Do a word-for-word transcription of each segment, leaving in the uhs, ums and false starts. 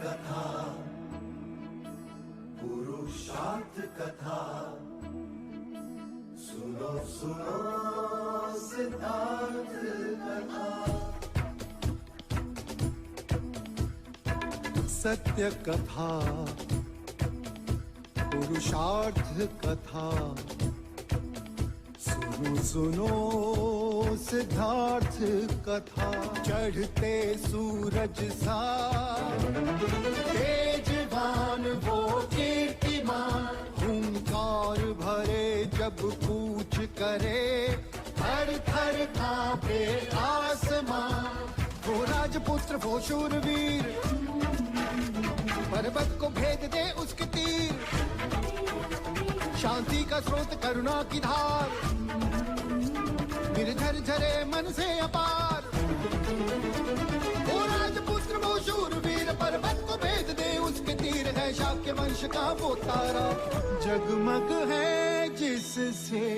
कथा, पुरुषार्थ कथा, सुनो सुनो सिद्धार्थ कथा। सत्य कथा, पुरुषार्थ कथा, सुनो सुनो सिद्धार्थ कथा। चढ़ते सूरज सा तेजवान वो कीर्तिमान, हुंकार भरे जब कूच करे, थर थर कांपे आसमां। वो राजपुत्र वो शूरवीर, पर्वत को भेद दे उसके तीर। शांति का स्रोत करुणा की धार, निर्झर झरे मन से अपार। वो राजपुत्र वो शूरवीर, पर्वत को भेद दे उसके तीर। है शाक्य वंश का वो तारा, जगमग है जिससे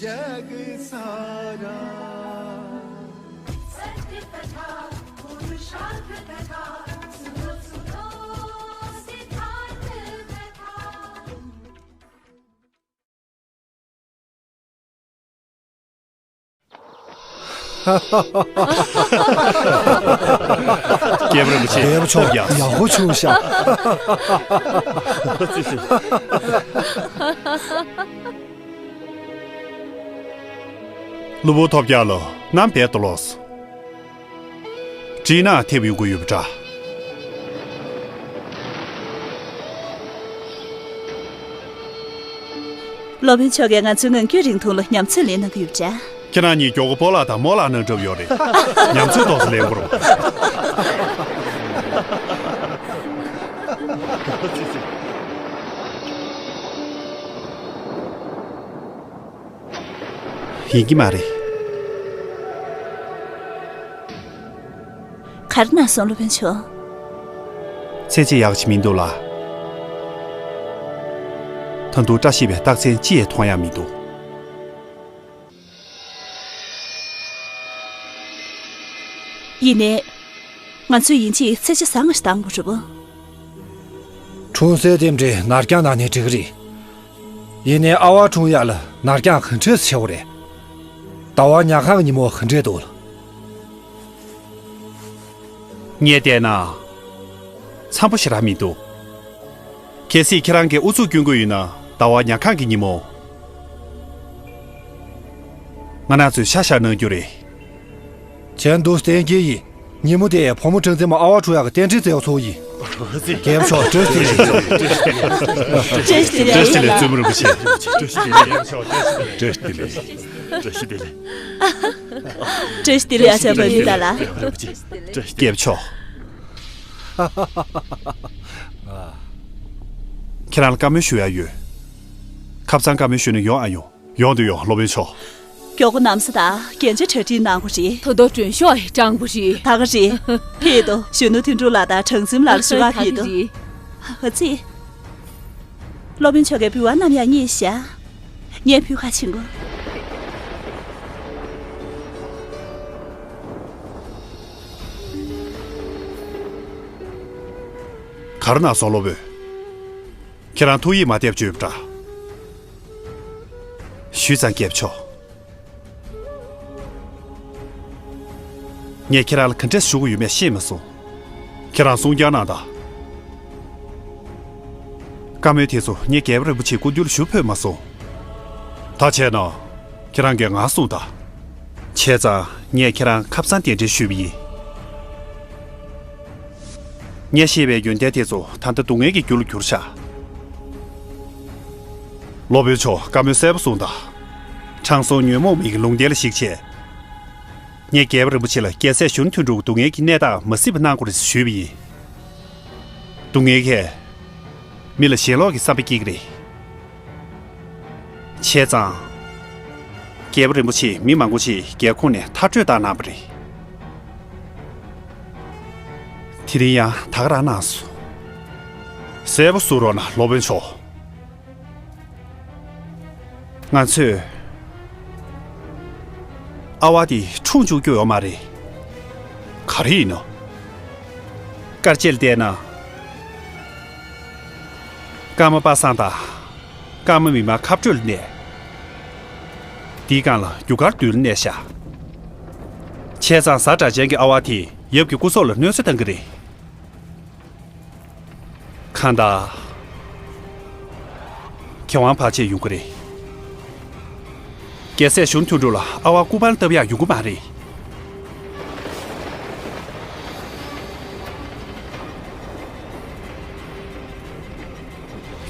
जग सारा। सत्य कथा, पुरुषार्थ कथा, सुनो सुनो सिद्धार्थ कथा। རྒྱལ་པོ་རིན་པོ་ཆེ། རྒྱལ་པོ་མཆོག་ཡག་པོ་བྱུང་ཤག་གླུ་བོ་ཐོབ་རྒྱལ་ལོ། ནམ་བལ་དུ་ལོགས། སྤྲིན་ནག་ཐེབས་ཡོང་གི་ཡོད་པ་འདྲ། སློབ་དཔོན་མཆོག་གིས་ང་ཚོའི་ངང་རྒྱུད་རིང་ཐུང་ལ་ཉམས་ཚོད་ལེན་གནང་གི་ཡོད་པ་འདྲ། ཁྱེད་རང་གཉིས་མགྱོགས་པོ་སྤོ་ལགས་དང་རྨོ་ལགས་ནང་འགྲོ་ཡོད་རེད། ཉམས་ཚོད་ཏོག་ཙམ་ལེན་དགོས་རེད། ཡིན་གྱི་མ་རེད། ག་རེ་ན་སོང་། སློབ་དཔོན་མཆོག་ཚེ་ཆེ་ཡག་ཅིག་མི་འདུག་ལ། ད་དུང་བཀྲ་ཤིས་པའི་རྟགས་མཚན་ཅི་ཡང་མཐོང་ཡག་མི་འདུག་ཡིན་ནའི། ང་ཚོས་ཡིན་གཅིག་ཚེ་ཆེ་ཟ་ང་ཞིག་བཏང་དགོས་རེད་པ། འཁྲུངས་སའི་རྟེན་འབྲེལ་ནར་འགྱངས་གནང་ནས་འགྲིག་གི་རེད། ཡིན་ནའི་ཨ་བ་འཁྲུངས་ཡག་ལ་ནར་འགྱངས་ག་འདྲས་ཆེ་བོ་རེད། ཟླ་བ་ཉལ་ཁང་གི་ཉིན་མོ་ག་འདྲས་འདུག་ལ། ངས་བལྟས་ན། འཚམ་པོ་ཞེ་དྲག་མི་འདུག་གལ་སྲིད་ཁྱེད་རང་གིས་ཨུ་ཚུགས་སྐྱོན་གྱི་ཡོད་ན་ཟླ་བ་ཉལ་ཁང་གི་ཉིན་མོ། ང་རང་ཚོས་ཤ་བཞག་གནང་རྒྱུ་རེད། བྱས་འདུག་སྟེ་ཡིན། ཉིན་མོ་དེ་བུ་མོ་སྲིང་མོ་ཨ་བ་འཁྲུངས་ཡག་གི་རྟེན་འབྲེལ་བཙལ་བ་ཚོ་ཡིན། རྒྱལ་པོ་མཆོག་བཀྲ་ཤིས་བདེ་ལེགས། བཀྲ་ཤིས་བདེ་ལེགས། བཀྲ་ཤིས་བདེ་ལེགས། བཙུན་མོ་རིན་པོ་ཆེ། བཀྲ་ཤིས་བདེ་ལེགས། བཀྲ་ཤིས་བདེ་ལེགས། བཀྲ་ཤིས་བདེ་ལེགས། བཀྲ་ཤིས་བདེ་ལེགས། ཨ་ཅག་བོད་མི་དག་ལ། རྒྱལ་པོ་མཆོག་ཁྱེད་རང་ལ་བཀའ་མོལ་ཞུ་ཡག་ཡོད། ཁ་སང་བཀའ་མོལ་ཞུས་ནས་ཡོང་ཨ་ཡོང་། ཡོང་དུ་ཡོང་། སློབ་དཔོན་མཆོག་མགྱོགས་པོ་གནམ་ས་དང་རྒྱན་ཆ་གྲ་སྒྲིག་གནང་དགོས་རེད། ད་དུང་མགྲོན་ཤོག་ཡང་སྤྲང་པོ་རེད། ད་ག་རེད། ཕེབས་དང་། གཞོན་ནུ་དོན་གྲུབ་ལགས་དང་གྲངས་འཛིན་ལགས་ལ་ཞུ་ག་ཕེབས་དང་། ཨ་ཙི། སློབ་དཔོན་མཆོག་གིས་འབུལ་བ་ནམ་ཡང་རྙེད་ཤག་ངས་ཕུལ་ག་ཕྱིན་གོ། ག་རེ་གནང་སོང་། སློབ་དཔོན། ཁྱེད་རང་ཐུགས་ཡིད་མ་གཏད་པ་བྱོས་པ་འདྲ། ཞུས་ཙང་། རྒྱལ་པོ་མཆོག་ངས་ཁྱེད་རང་ལ་ག་འདྲས་ཞུ་དགོས་ཡོད་མེད་ཤེས་མ་སོང་། ཁྱེད་རང་གསུང་རྐྱང་གནང་དང་། བཀའ་མོལ་དེ་ཚོ་ངས་རྒྱལ་པོ་རིན་པོ་ཆེའི་སྐུ་མདུན་ལ་ཞུ་ཕོད་མ་སོང་། ད་བྱས་ན། ཁྱེད་རང་གིས་ང་གསུངས་དང་། བྱས་ཙང་ངས་ཁྱེད་རང་ཁ་སང་གདན་འདྲེན་ཞུས་པ་ཡིན། ངས་བཤད་པའི་ཡོན་ཏན་དེ་ཚོ་ད་ལྟ་སྡུག་བསྔལ་གྱི་རྒྱུ་ལ་གྱུར་ཤག་སློབ་དཔོན་མཆོག་བཀའ་མོལ་གསལ་པོ་གསུངས་དང་། དྲང་སྲོང་ཉོན་མོངས་མིག་ལུང་བསྟན་ལ་གཞིགས་བྱས། ངས་རྒྱལ་པོ་རིན་པོ་ཆེ་ལ་རྒྱལ་སྲས་གཞོན་ནུ་དོན་གྲུབ་ཀྱི་སྡུག་བསྔལ་གྱི་གནས་སྟངས་མ་གཟིགས་པ་གནང་དགོས་རེད་ཞུས་པ་ཡིན། སྡུག་བསྔལ་གྱིས་མི་ལ་ཞེན་ལོག་གི་བསམ་པ་སྐྱེ་གི་རེད། བྱས་ཙང་། རྒྱལ་པོ་རིན་པོ་ཆེས་མི་མང་པོ་ཞིག་རྒྱལ་ཁོངས་ནས་མཐར་སྐྲོད་བཏང་གནང་བ་རེད། དེ་རིང་ཡང་ད་ག་རང་གནང་སོང་། གསལ་པོ་གསུང་རོགས་གནང་། སློབ་དཔོན་མཆོག་ང་ཚོས་ཨ་བ་དེ་འཁྲུངས་བཅུག་རྒྱུ་ཡོད་མ་རེད། ག་རེ་ཡིན་ནོ། སྐར་ཆས་ལ་བལྟས་ན། ཀརྨ་པ་སངས་དང་། ཀརྨ་མི་དམངས་ཁ་སྤྲོད་ལ་གནས། དེའི་སྒང་ལ་རྒྱུ་སྐར་རྡུལ་ལ་གནས་ཤག་བྱས་ཙང་གཟའ་སྒྲ་གཅན་གྱི་ཨ་བ་དེས་ཡབ་ཀྱི་སྐུ་སྲོག་ལ་གནོད་འཚེ་བཏང་གི་རེད། གང་ལྟར། མཁས་དབང་བར་ཆད་ཡོང་གི་རེད། རྒྱལ་སྲས་གཞོན་ནུ་དོན་གྲུབ་ལ་ཨ་བ་སྐུ་པར་བཏབ་ཡག་ཡོང་གི་མ་རེད།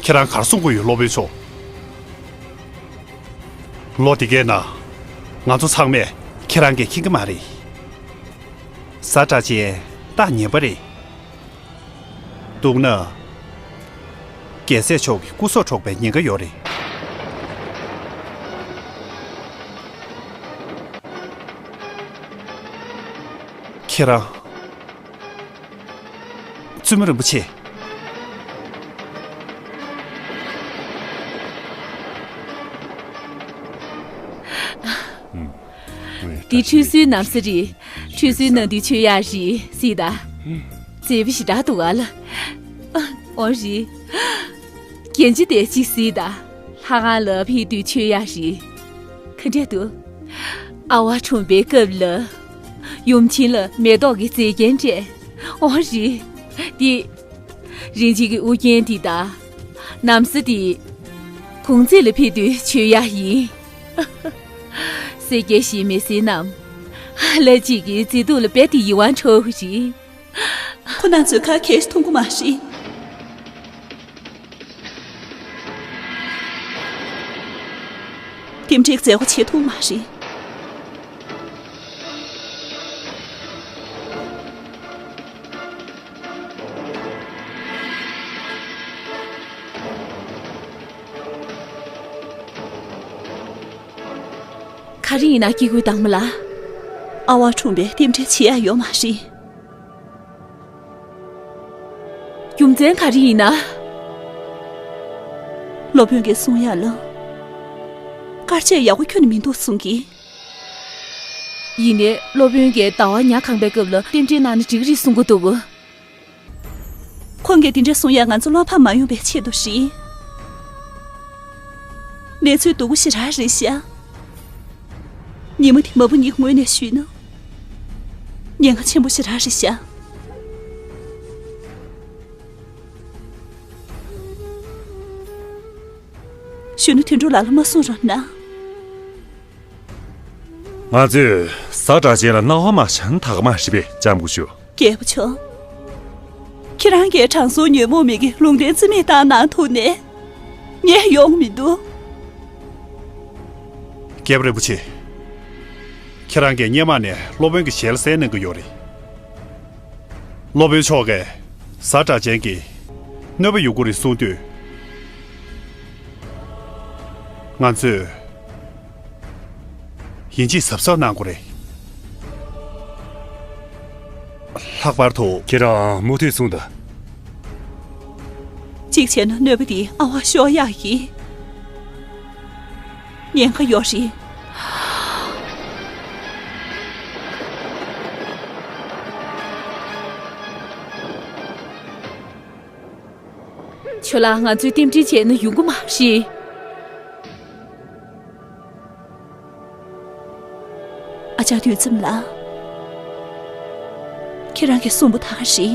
ཁྱེད་རང་ག་རེ་གསུང་གི་ཡོད། སློབ་དཔོན་མཆོག་ལོ་འདི་གའི་ནང་ང་ཚོ་ཚང་མས་ཁྱེད་རང་གིས་མཁྱེན་གྱི་མ་རེད། གཟའ་སྒྲ་གཅན་རྟགས་ངན་པ་རེད། འདུག་ན། རྒྱལ་སྲས་མཆོག་གི་སྐུ་སྲོག་འཕྲོག་པའི་ཉེན་ཁ་ཡོད་རེད། ཁྱེད་རང་། བཙུན་མོ་རིན་པོ་ཆེ། འདི་ཁྲུས་གསོལ་གནང་ས་རེད། ཁྲུས་གསོལ་གནང་དུས་མཆོད་ཡག་རེད་ཟེར་ད། མཛེས་པོ་ཞེ་དྲག་འདུག་ག་ལ། འོ་རེད། རྒྱན་ཆ་དེ་གཅིག་གཟིགས་དང་། ལྷ་ཁང་ལ་ཕེབས་དུས་མཆོད་ཡག་རེད། ག་འདྲ་འདུག་ཨ་བ་འཁྲུངས་པའི་སྐབས་ལ། ཡུམ་ཆེན་ལ་མེ་ཏོག་གི་མཛེས་རྒྱན་སྤྲས། འོ་རེད། འདི། རིན་ཆེན་གྱི་དབུ་རྒྱན་འདི་དང་། ན་བཟའ་འདི། གུང་ཚིགས་ལ་ཕེབས་དུས་མཆོད་ཡག་ཡིན། སེར་སྐྱའི་གཞས་མི་སྲིད་ནམ། ལྷ་གཅིག་གི་མཛེས་སྡུག་ལ་རྦད་དེ་ཡིད་དབང་འཕྲོག་གི་རེད། ཁོ་རང་ཚོས་ག་གེ་ཞིག་མཐོང་གི་མ་རེད། རྟེན་འབྲེལ་མཛད་སྒོ་བྱེད་ཐུབ་མ་རེད། ག་རེ་ཡིན་ན་སྐྱེ་དགུའི་དྭངས་མ་ལགས། ཨ་བ་འཁྲུངས་པའི་རྟེན་འབྲེལ་བྱེད་ཡ་ཡོད་མ་རེད། རྒྱུ་མཚན་ག་རེ་ཡིན་ན། སློབ་དཔོན་གྱིས་གསུང་ཡག་ལ། དཀར་ཆས་ཡག་པོ་གྱོན་ནས་མི་འདུག་གསུང་གི། ཡིན་ནའི་སློབ་དཔོན་གྱིས་ཟླ་བ་ཉ་གང་པའི་སྐབས་ལ་རྟེན་འབྲེལ་གནང་ན་འགྲིག་གི་རེད་གསུང་གི་འདུག་ཁོང་གིས་དེ་འདྲ་གསུང་ཡག་ང་ཚོ་བློ་ཕམ་མ་ཡོང་བའི་ཆེད་དུ་རེད། གནས་ཚུལ་སྡུག་པོ་ཞེ་དྲག་རེད་ཤག་ཉིན་མོ་དེ་མ་བུ་གཉིས་ཀྱི་ངོས་ནས་ཞུས་ན། ཉེན་ཁ་ཆེན་པོ་ཞེ་དྲག་རེད་ཤག་གཞོན་ནུ་དོན་གྲུབ་ལགས་ལ་མ་གསུང་རོགས་གནང་། ང་ཚོས་གཟའ་སྒྲ་གཅན་ལ་སྣང་བ་མ་བྱང་ཐག་མ་རེད་པས། ལྕམ་སྐུ་ཞབས། རྒྱལ་པོ་མཆོག་ཁྱེད་རང་གིས་དྲང་སྲོང་ཉོན་མོངས་མི་གི་ལུང་བསྟན་རྩིས་མེད་བཏང་གནང་ཐུབ་ནས་ངས་ཡོང་མི་འདུག་རྒྱལ་པོ་རིན་པོ་ཆེ། ཁྱེད་རང་གིས་སྔོན་མ་ནས་སློབ་དཔོན་གྱི་ཞལ་གསན་གནང་གི་ཡོད་རེད། སློབ་དཔོན་མཆོག་གིས་གཟའ་སྒྲ་གཅན་གྱི་གནོད་པ་ཡོང་གི་རེད་གསུང་དུས། ང་ཚོས་ཡིན་གཅིག་གཟབ་གཟབ་གནང་དགོས་རེད། ལྷག་པར་དུ། ཁྱེད་རང་མུ་མཐུད་གསུངས་དང་། གཅིག་བྱས་ན་གནོད་པ་འདི་ཨ་བ་ཤོར་ཡག་གི་ཉེན་ཁ་ཡོད་རེད། ཁྱོད་ལ་ང་ཚོས་རྟེན་འབྲེལ་བྱས་ན་ཡོང་གི་མ་རེད། ཨ་ཅག་དུས་ཙམ་ལ། ཁྱེད་རང་གིས་གསུངས་པ་ད་ག་རེད།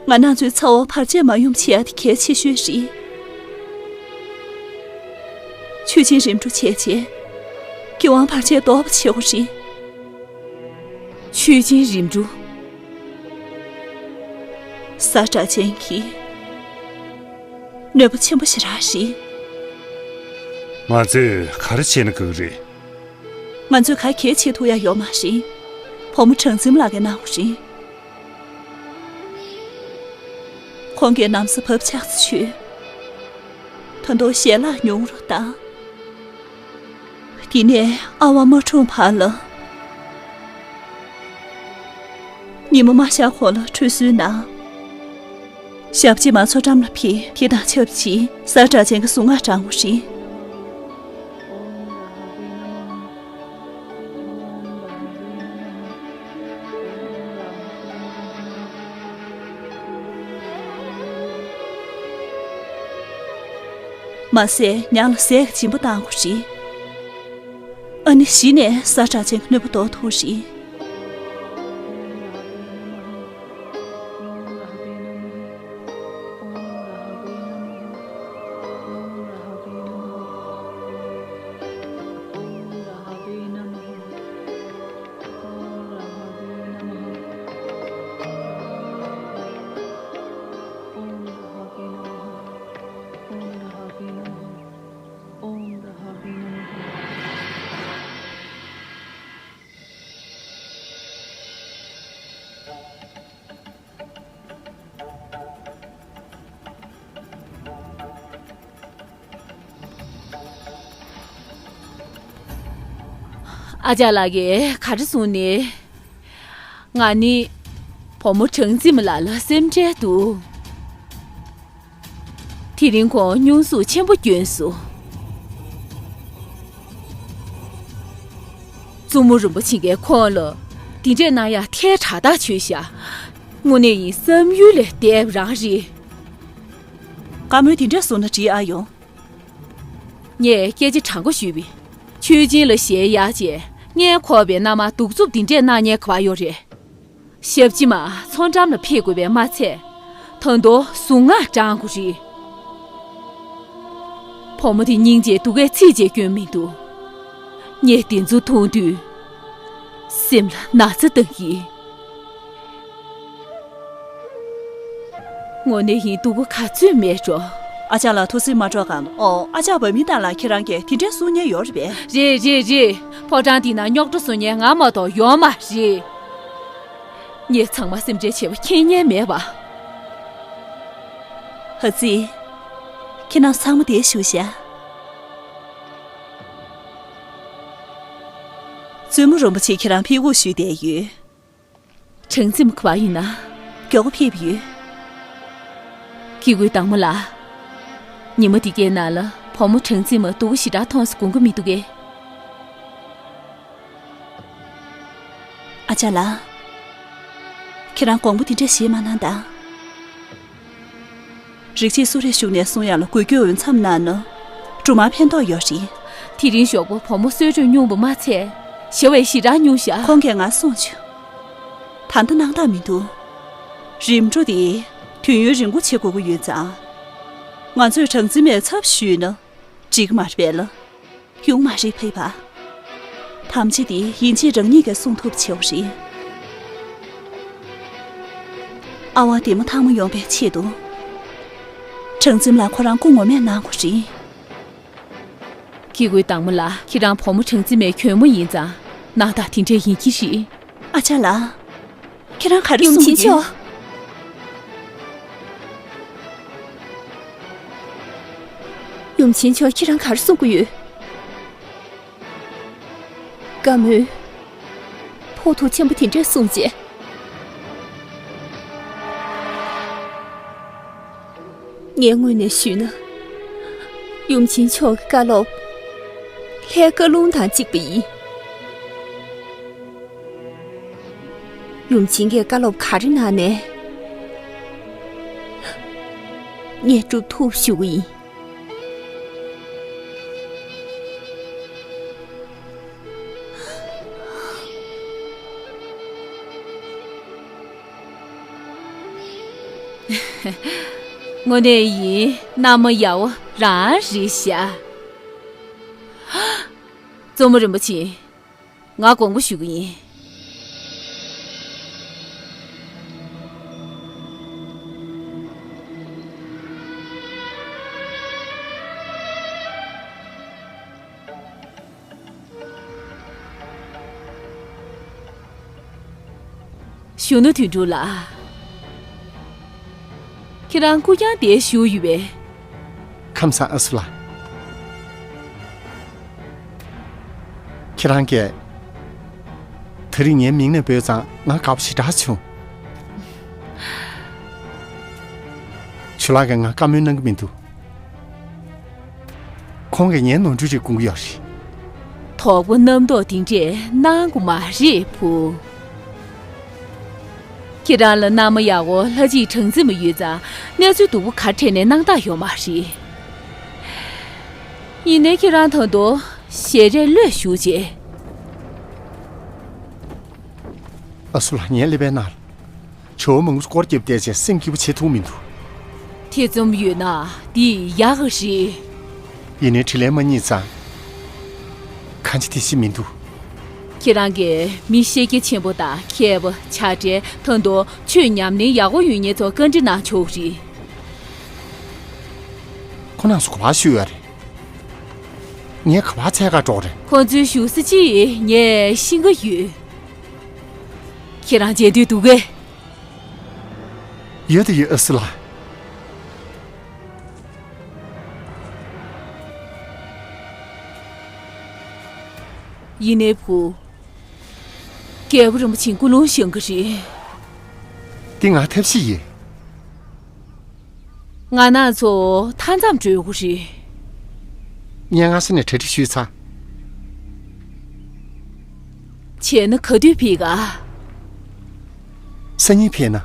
ང་རང་ཚོའི་ཚ་བོ་བར་ཆད་མ་ཡོང་བ་བྱེད་ཡ་དེ་གལ་ཆེ་ཤོས་རེད། ཆོས་ཆེན་རིམ་གྲོ་བྱས་རྗེས། སྐྱེ་དབང་བར་ཆད་ཟློག་པ་བྱེད་དགོས་རེད། ཆོས་ཆེན་རིམ་གྲོ། གཟའ་སྒྲ་གཅན་གྱིས་གནོད་པ་ཆེན་པོ་ཞེ་དྲག་རེད། ང་ཚོས་ག་རེ་བྱས་ན་དགའ་གི་རེད། ང་ཚོས་ག་གེ་བྱེད་ཐུབ་ཡ་ཡོད་མ་རེད། བུ་མོ་གྲངས་འཛིན་ལགས་ཀྱིས་གནང་དགོས་རེད། ཁོང་གིས་ན་བཟའ་བབ་ཆགས་ཙམ་མཆོད། ད་དུང་ཞལ་ལག་ཉུང་རུ་བཏང་། དེ་ནས་ཨ་བ་མ་འཁྲུངས་བར་ལ། ཉིན་མོ་མ་ཤར་གོང་ལ་ཁྲུས་གསོལ་གནང་། ཞབས་རྗེས་མ་མཚོ་འགྲམ་ལ་ཕེབས། དེ་དང་ཆབས་ཅིག་གཟའ་སྒྲ་གཅན་གྱི་གཟུངས་སྔགས་བགྲང་དགོས་རེད། མ་ཟད་ཉང་ལ་ཟས་ཀྱི་སྦྱིན་པ་བཏང་དགོས་རེད། ཨ་ནི་གཞི་ནས་ས་ཁྲག་ཅན་གྱི་གནོད་པ་ཟློག་ཐུབ་རེད། ཨ་ཅག་ལགས་ཀྱིས་ག་རེ་གསུངས་ནས། ང་ནི་བུ་མོ་གྲངས་འཛིན་མ་ལགས་ལ་སེམས་ཁྲལ་འདུག་དེ་རིང་ཁོང་སྙུང་གཟུགས་ཆེན་པོ་བསྐྱོན་སོང་། བཙུན་མོ་རིན་པོ་ཆེ་གིས་ཁོང་ལ་འདི་འདྲས་གནང་ཡག་ཐལ་དྲགས་ཐག་ཆོད་ཤག་དངོས་གནས་ཡིན་བསམ་ཡུལ་ལས་འདས་པ་རང་རེད། བཀའ་མོལ་འདི་འདྲས་གསུངས་ན་འགྲིག་ཨ་ཡོང་། ངས་སྐད་ཆ་དྲང་པོ་ཞུས་པས། ཆོས་སྦྱིན་ལ་ཞལ་གཡར་རྗེས་བསྙེན་ཁོག་པའི་མནའ་མར་གདུག་རྩུབ་འདི་འདྲས་གནང་མཁན་ག་པར་ཡོད་རེད། ཞབས་ཕྱི་མ་མཚོ་འགྲམ་ལ་ཕེབས་དགོས་པས་མ་ཚད། ད་དུང་གཟུངས་སྔགས་བགྲང་དགོས་རེད། བུ་མོ་དེ་སྙིང་རྗེ་སྡུག་གས་ཚིག་བཅད་སྐྱོན་མི་འདུག་ངས་དེ་ཚོ་མཐོང་དུས་སེམས་ལ་ན་ཚ་བཏང་གི། དངོས་གནས་ཡིན་སྡུག་པོ་ག་ཚོད་མེད་འགྲོ། ཨ་ཅག་ལགས་ཐུགས་སེམས་མ་སྐྱོ་ག་ལོ། ཨོ། ཨ་ཅག་བ་མི་དང་ལ་ཁྱེད་རང་གིས་དེ་འདྲའི་གསུང་ཉན་ཡོད་རེད་པས། རེད་རེད་རེད། ཕོ་བྲང་འདི་ན་རྙོག་དྲ་བཟོ་མཁན་ང་མ་གཏོགས་ཡོད་མ་རེད། ངས་ཚང་མ་སེམས་ཁྲལ་བྱས་པ་མཁྱེན་མཁན་མེད་པ། ཧ་ཙི། ཁྱེད་རང་ཚང་མ་འདིར་བཞུགས་ཤག་བཙུན་མོ་རིན་པོ་ཆེ་ཁྱེད་རང་ཕེབས་སྒུག་ཞུས་བསྡད་ཡོད། གྲངས་འཛིན་མ་ག་པར་ཡིན་ན། མགྱོགས་པོ་ཕེབས་ཡོད། སྐྱེ་དགུའི་བདག་མོ་ལགས། ཉི་མ་འདི་གའི་ནང་ལ་བུ་མོ་གྲངས་འཛིན་མ་སྡུག་པོ་ཞེ་དྲག་མཐོང་སོང་དགོངས་ཀྱི་མི་འདུག་གས། ཨ་ཅག་ལགས། ཁྱེད་རང་དགོངས་པ་འདི་འདྲ་བཞེས་མ་གནང་དང་། རིག་བྱེད་སུ་རེ་ཞུགས་ནས་གསུང་ཡག་ལ་འགུལ་སྐྱོད་འོས་འཚམ་གནང་ན། སྦྲུམ་མར་ཕན་ཐོགས་ཡོད་རེད། དེ་རིང་ཞོགས་པ་བུ་མོ་གསོས་གྲོགས་སྙུང་བ་མ་ཚད། ཞེ་བའི་ཞེ་དྲག་སྙུང་བཞག་ཁོང་གིས་ང་གསུངས་བྱུང་། ད་ལྟ་སྣང་དག་མི་འདུག་རིམ་གྲོ་དེ་དུས་ཡུན་རིང་པོ་བྱེད་དགོས་ཀྱི་ཡོད་ཙང་། ང་ཚོས་གྲངས་འཛིན་མའི་ཚབ་ཞུས་ན་འགྲིག་གི་མ་རེད་པས་ལ། ཡོང་མ་རེད་ཕེབས་པ། ཐམས་ཅད་དེ་ཡིན་གཅིག་རང་ཉིད་ཀྱིས་གསུང་ཐུབ་བྱེད་པ་རེད། ཨ་ཝ་བདེ་མོ་ཐང་མོ་ཡོང་བའི་ཆེད་དུ། གྲངས་འཛིན་ལགས་ཁོ་རང་སྐུ་ངོ་མས་གནང་དགོས་རེད། སྐྱེ་དགུའི་བདག་མོ་ལགས། ཁྱེད་རང་བུ་མོ་གྲངས་འཛིན་མའི་གྱོས་མོ་ཡིན་ཙང་། སྣང་དག་དེ་འདྲས་ཡིན་གྱི་རེད། ཨ་ཅག་ལགས། ཁྱེད་རང་ག་རེ་ཡུམ་གསུང་ཆེན་གི་ཡོད། མཆོག་ཡུམ་ཆེན་མཆོག་ཁྱེད་རང་ག་རེ་གསུང་གི་ཡོད། བཀའ་མོལ། ཕོག་ཐུག་ཆེན་པོ་དེ་འདྲས་གསུངས་རྗེས། ངས་དངོས་ནས་ཞུས་ན། ཡུམ་ཆེན་མཆོག་གི་བཀའ་སློབ། ལྷའི་བཀའ་ལུང་དང་གཅིག་པ་ཡིན། ཡུམ་ཆེན་གྱིས་བཀའ་སློབ་ག་རེ་གནང་ནའི། ངས་སྒྲུབ་ཐུབ་ཞུ་གི་ཡིན། དངོས་གནས་ཡིན། མནའ་མ་ཡག་པོ་རང་རེད་ཤག་བཙུན་མོ་རིན་པོ་ཆེ། ང་དགོངས་པ་ཞུ་གི་ཡིན། གཞོན་ནུ་དོན་གྲུབ་ལགས། ཁྱེད་རང་སྐུ་རྐྱང་དེ་བཞུགས་ཡོད་པས། ཁམས་བཟང་ཨ་སུ་ལགས། ཁྱེད་རང་གིས་དེ་རིང་ངའི་མིང་ནས་འབོད་ཙང་ང་དགའ་པོ་ཞེ་དྲག་བྱུང་། ཇོ་ལགས་ཀྱིས་ང་བཀའ་མོལ་གནང་གི་མི་འདུག་ཁོང་གིས་ངའི་ནོར་འཁྲུལ་རིགས་དགོངས་ཀྱི་ཡོད་རེད། དོགས་པ་རྣམ་རྟོག་འདི་འདྲས་གནང་དགོས་མ་རེད་བུ། ཁྱེད་རང་ལ་མནའ་མ་ཡག་པོ་ལྷ་གཅིག་གྲངས་འཛིན་མ་ཡོད་ཙང་གནས་ཚུལ་སྡུག་པོ་ག་འཕྲད་ནས་སྣང་དག་ཡོད་མ་རེད། ཡིན་ནའི་ཁྱེད་རང་ད་དུང་ཞལ་རས་ལྷོད་བཞུགས་བྱས། ཨ་སུ་ལགས། ངའི་ཀླད་པའི་ནང་ལ་ཇོ་བོ་མང་པོ་སྐོར་རྒྱབ་བསྡད་བྱས་སེམས་སྐྱིད་པོ་བྱེད་ཐུབ་མི་འདུག། ཐེ་ཚོམ་ཡོད་ན་འདི་ཡག་གི་རེད། ཡིན་ནའི་དྲིན་ལན་མ་རྙེད་ཙང་གང་བྱེད་དེ་བྱེད་མི་འདུག། ཁྱེད་རང་གིས་མི་ཤེས་རྒྱ་ཆེན་པོ་དང་མཁས་པ། བྱ་བྲལ། ད་དུང་ཆོས་ཉམས་ལེན་ཡག་པོ་ཡོད་མཁན་ཚོ་བཀའ་འདྲི་གནང་ཆོག་རེད། ཁོ་རང་ཚོ་ག་པར་བཞུགས་ཡོད་རེད། ངས་ག་པར་འཚོལ་ག་འགྲོ་རེད། ཁོང་ཚོའི་བཞུགས་ས་ཅིག་ངས་ཤེས་ཀྱི་ཡོད། ཁྱེད་རང་མཇལ་འདོད་འདུག་གས། ཡོད་དེ་ཡོད། ཨ་སུ་ལགས། ཡིན་ནའི་བུ། རྒྱལ་པོ་རིན་པོ་ཆེའི་སྐུ་རླུང་བཞེངས་ཀྱི་རེད། འདི་ང་ཐབས་ཤེས་ཡིན། ང་རང་ཚོ་མཐའ་མཚམས་སྒྲོལ་དགོས་རེད། ངས་སྔ་ས་ནས་གྲ་སྒྲིག་ཞུས་ཚར། བྱས་ན་ག་དུས་ཕེབས་ག། སང་ཉིན་ཕེབས་ན།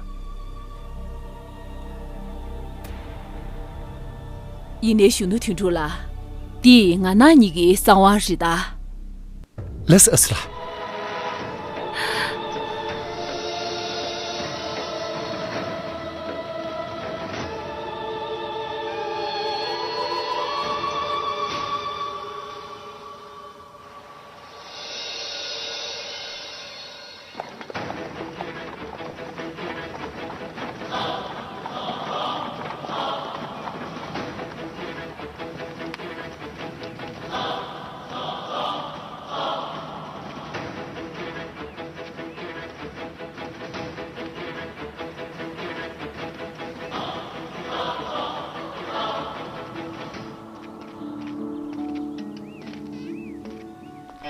ཡིན་ནའི་གཞོན་ནུ་དོན་གྲུབ་ལགས། འདི་ང་རང་གཉིས་ཀྱི་གསང་བ་རེད་ད། ལགས་སོ། ཨ་སུ་ལགས།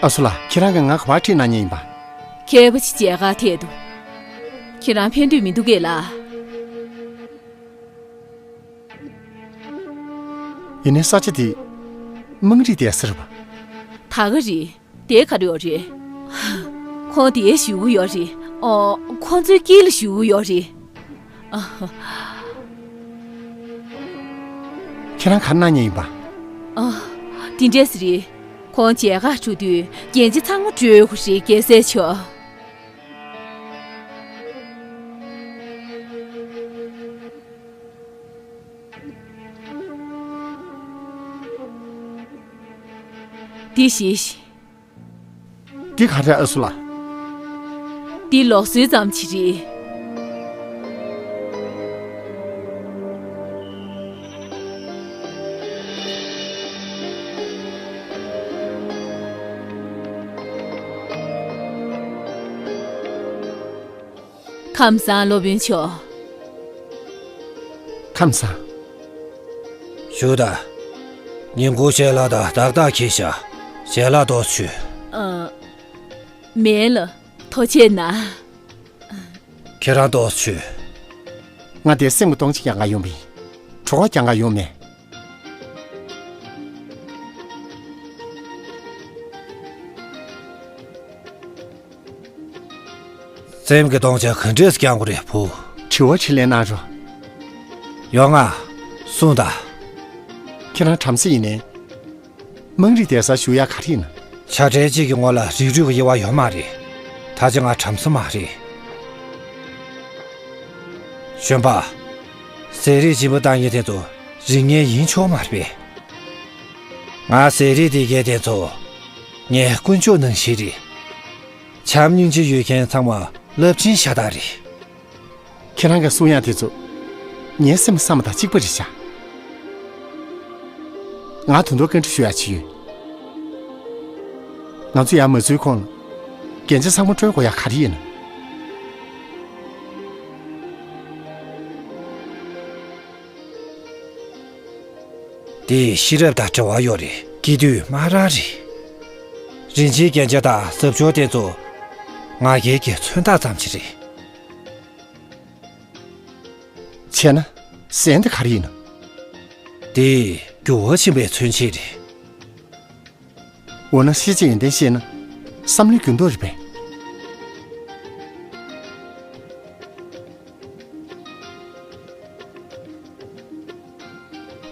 ཨ་སུ་ལགས། ཁྱེད་རང་གིས་ང་ག་པར་ཁྲིད་གནང་མཁན་ཡིན་པ། མཁས་པ་ཅིག་མཇལ་ཁ་ཐད་དུ། ཁྱེད་རང་ཕན་འདོད་མི་འདུག་གས་ལགས། ཡིན་ནའི་ས་ཆ་དེ་དམངས་རིགས་སྡོད་ས་རེད་པ། ད་ག་རེད། དེ་ག་རེ་ཡོད་རེད། ཁོང་དེར་བཞུགས་ཀྱི་ཡོད་རེད། ཨོ། ཁོང་ཚོའི་དཀྱིལ་ལ་བཞུགས་ཀྱི་ཡོད་རེད། ཨ། ཁྱེད་རང་ག་རེ་གནང་མཁན་ཡིན་པ། ཨ། དེ་འདྲས་རེད། ཁོང་མཇལ་ཁ་འགྲོ་དུས་རྒྱན་ཆ་ཚང་མ་སྤྲོད་དགོས་རེད། རྒྱལ་སྲས་མཆོག། འདི་བཞེས་ཤིག། འདི་ག་རེ། ཨ་སུ་ལགས། འདི་ལུགས་སྲོལ་ཙམ་ཞིག་རེད། ཁམས་བཟང་། སློབ་དཔོན་མཆོག། ཁམས་བཟང་། བཞུགས་དང་། ཉིན་གུང་ཞལ་ལག་དང་ཏག་ཏག་འཁྱེར་ཤག། ཞལ་ལག་ཏོག་ཙམ་མཆོད། ཨ། མེད་ལགས། ཐུགས་རྗེ་གནང་། ཁྱེད་རང་ཏོག་ཙམ་མཆོད། ང་དེར་སེམས་ཀྱི་གཏོང་ཆེན་རྒྱག་ག་ཡོང་བ་ཡིན། བྲོ་བ་རྒྱག་ག་ཡོང་མེད། སེམས་ཀྱི་གཏོང་ཆེན་ག་འདྲས་རྒྱག་དགོས་རེད་བུ། དྲི་བ་དྲིས་ལན་གནང་རོགས། ཡོང་ང་། གསུངས་དང་། ཁྱེད་རང་བྲམ་ཟེ་ཡིན་ནའི། དམངས་རིགས་སྡོད་སར་བཞུགས་ཡག་ག་རེ་ཡིན་ན། བྱ་བྲལ་གཅིག་གི་ངོ་ལ་རིགས་རུས་ཀྱི་དབྱེ་བ་ཡོད་མ་རེད། ད་ཆ་ང་བྲམ་ཟེ་མ་རེད། གཞོན་པ། ཟས་རིགས་སྦྱིན་པ་བཏང་མཁན་དེ་ཚོ་རིགས་ངན་ཡིན་ཆོག་མ་རེད་པས། ང་ཟས་རིགས་སྡེ་མཁན་དེ་ཚོ་ངའི་དཀོན་མཆོག་ནང་བཞིན་རེད། བྱམས་སྙིང་རྗེ་ཡོད་མཁན་ཚང་མ་རླབས་ཆེན་ཤ་སྟག་རེད། ཁྱེད་རང་གི་གསུང་ཡག་དེ་ཚོ་ངའི་སེམས་བསམ་པ་དང་གཅིག་པ་རེད་ཤག། ང་ད་དུང་བཀའ་འདྲི་ཞུ་ཡག་ཅིག་ཡོད། ང་ཚོ་ཡར་མ་འཛུལ་གོང་ལ་རྒྱན་ཆ་ཚང་མ་སྤྲོད་དགོས་ཡག་ག་རེ་ཡིན་ན། དེ་ཤེས་རབ་དང་འབྲེལ་བ་ཡོད་རེད། སྐྱིད་སྡུག་སྨ་ར་རེད། རིན་ཆེན་རྒྱན་ཆ་དང་གཟབ་མཆོར་དེ་ཚོ་ང་རྒྱལ་གྱི་མཚོན་རྟགས་ཙམ་ཞིག་རེད། བྱས་ན་ཟན་དེ་ག་རེ་ཡིན་ནམ། དེ་འགྱུར་བ་ཕྱིན་པའི་མཚོན་བྱེད་རེད། འོ་ན་ཤེས་བྱ་ཡོན་ཏན་ཤེས་ན་བསམ་བློའི་འགྱུར་ལྡོག་རེད་པས།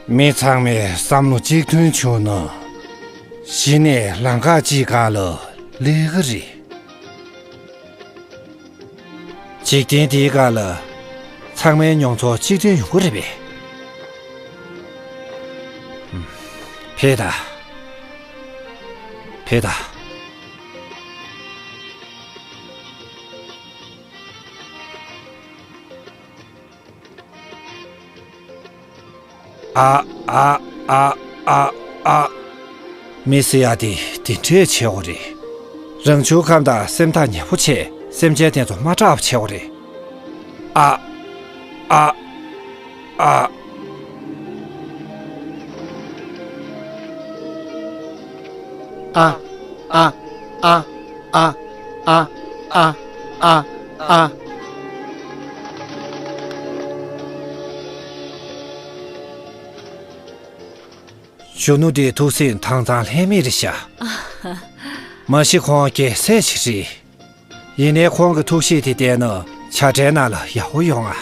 མི་ཚང་མའི་བསམ་བློ་གཅིག་མཐུན་བྱུང་ན། གཞི་ནས་ལམ་ཁ་གཅིག་སྒང་ལ་སླེབས་ཀྱི་རེད། འཇིག་རྟེན་འདིའི་སྒང་ལ་ཚང་མའི་མྱོང་ཚོར་གཅིག་མཐུན་ཡོང་གི་རེད་པས། ཕེབས་དང་། ཕེབས་དང་། ཨ། ཨ། ཨ། ཨ། ཨ། མི་ཟེར་ཡ་དེ་དེ་འདྲས་བྱེད་དགོས་རེད། རང་བྱུང་ཁམས་དང་སེམས་ཐག་ཉེ་པོ་བྱས། སེམས་ཅན་དེ་ཚོ་མ་སྐྲག་པ་བྱེད་དགོས་རེད། ཨ། ཨ། ཨ། ཨ། ཨ། ཨ། ཨ། གཞོན་ནུ་དེའི་ཐུགས་སེམས་དྭངས་གཙང་ལྷད་མེད་རེད་ཤག། མ་གཞི་ཁོང་རྒྱལ་སྲས་ཤིག་རེད། ཡིན་ནའི་ཁོང་གི་ཐུགས་གཤིས་དེ་བལྟས་ན་བྱ་བྲལ་ནང་ལ་ཡག་པོ་ཡོང་ང་།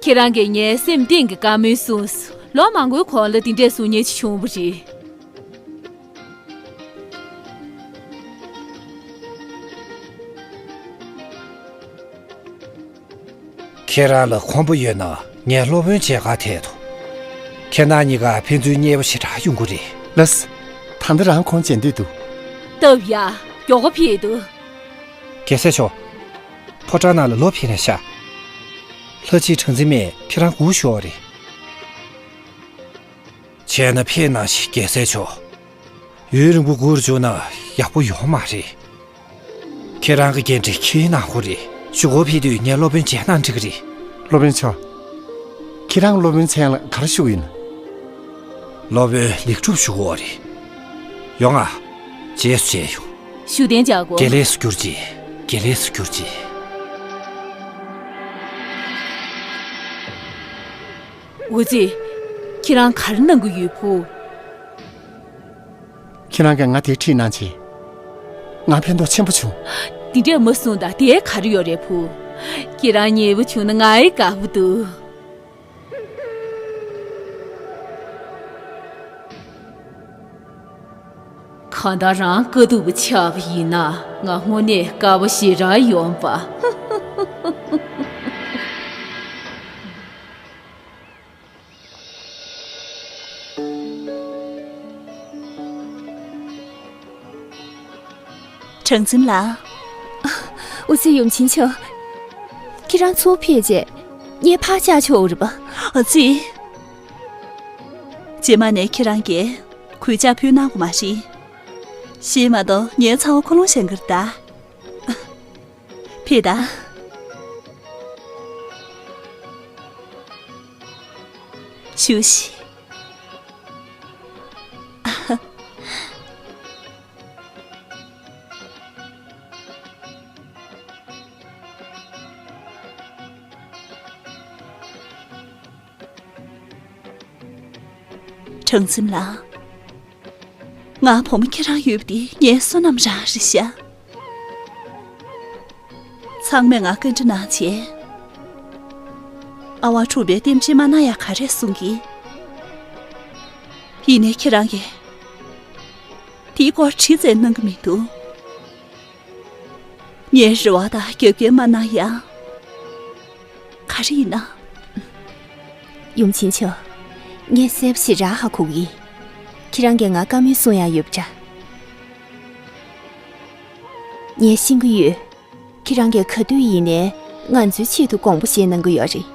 ཁྱེད་རང་གིས་ངའི་སེམས་གཏིང་གི་བཀའ་མོལ་གསུངས་སོང་། ལོ་མང་པོའི་གོང་ལ་འདི་འདྲས་གསུང་མཁན་ཅིག་བྱུང་བ་རེད། ཁྱེད་རང་ལ་ཁོམ་པ་ཡོད་ན་ངའི་སློབ་དཔོན་མཇལ་ཁ་ཐད་དོ། ཁྱེད་རང་གཉིས་ཀ་ཕན་ཚུན་མཉེས་པོ་ཞེ་དྲག་ཡོང་གི་རེད། ལགས་སོ། ད་ལྟ་རང་ཁོང་མཇལ་འདོད་འདུག། སྟབས་ཡག། མགྱོགས་པོ་ཕེབས་འདུག། རྒྱལ་སྲས་མཆོག། ཕོ་བྲང་ནང་ལ་ལོག་ཕེབས་ན་ཤག། ལྷ་གཅིག་གྲངས་འཛིན་མས་ཁྱེད་རང་སྒུག་ཞོག་རེད། བྱས་ན་ཕེབས་གནང་ཞིག། རྒྱལ་སྲས་མཆོག། ཡུན་རིང་པོ་སྒུག་བཅུག་ན་ཡག་པོ་ཡོང་མ་རེད། ཁྱེད་རང་གི་འགན་འཁྲི་འཁྱེར་གནང་དགོས་རེད། གཞུག་གུ་ཕེབས་དུས་ངའི་སློབ་དཔོན་མཇལ་གནང་འགྲིག་གི་རེད། སློབ་དཔོན་མཆོག། ཁྱེད་རང་སློབ་དཔོན་མཚན་ལ་ག་རེ་ཞུ་གི་ཡིན། སློབ་དཔོན་ལེགས་གྲུབ་ཞུ་གི་ཡོད་རེད། ཡོང་ང་། རྗེས་སུ་མཇལ་ཡོང་། བཞུགས་གདན་འཇགས་དགོས། དགེ་ལེགས་སུ་གྱུར་ཅིག། དགེ་ལེགས་སུ་གྱུར་ཅིག། འུ་ཙི། ཁྱེད་རང་ག་རེ་གནང་གི་ཡོད་བུ། ཁྱེད་རང་གིས་ང་དེ་ཁྲིད་གནང་བྱས། ང་ཕན་ཐོགས་ཆེན་པོ་བྱུང་། འདི་འདྲས་མ་གསུངས་དང་། དེ་ག་རེ་ཡོད་རེད་བུ། ཁྱེད་རང་མཉེས་པོ་བྱུང་ན་ང་ཡི་དགའ་པོ་འདུག། གང་ལྟར་རང་དཀའ་སྡུག་པ་ཆགས་པ་ཡིན་ན་ང་དངོས་གནས་དགའ་པོ་ཞེ་དྲག་ཡོང་པ། གྲངས་འཛིན་ལགས། འུ་ཚོའི་ཡུམ་ཆེན་མཆོག། ཁྱེད་རང་ཚུར་ཕེབས་རྗེས་ངས་ཕར་བཅར་ཆོག་རེད་པ། ཨ་ཙི། རྗེས་མ་ནས་ཁྱེད་རང་གིས་གུས་ཕྱག་ཕུལ་གནང་དགོས་མ་རེད། ཞེས་མ་གཏོགས་ངའི་ཚ་བོ་ཁོ་རང་བཞེངས་ཀྱི་རེད་ད། ཕེབས་དང་། བཞུགས་ཤིག། གྲངས་འཛིན་ལགས། ང་བུ་མོ་ཁྱེད་རང་ཡོད་པ་འདི་ངའི་བསོད་ནམས་རང་རེད་ཤག། ཚང་མས་ང་བཀའ་འདྲི་གནང་བྱས། ཨ་ཝང་ཕྲུག་པའི་རྟེན་འབྲེལ་མ་གནང་ཡག་ག་རེ་གསུང་གི། ཡིན་ནའི་ཁྱེད་རང་གིས་དེའི་སྐོར་དྲི་བཙལ་གནང་གི་མི་འདུག། ངའི་རེ་བ་དང་རྒྱབ་འགལ་མ་གནང་ཡག། ག་རེ་ཡིན་ན། ཡུམ་ཆེན་མཆོག། ངས་གསལ་པོ་ཞེ་དྲག་ཧ་གོ་གི། ཁྱེད་རང་གིས་ང་བཀའ་མོལ་གསུང་ཡག་ཡོད་པ་འདྲ། ངས་ཤེས་ཀྱི་ཡོད། ཁྱེད་རང་གིས་ག་དུས་ཡིན་ནའི་ང་ཚོའི་ཆེད་དུ་དགོངས་པ་བཞེས་གནང་གི་ཡོད་རེད།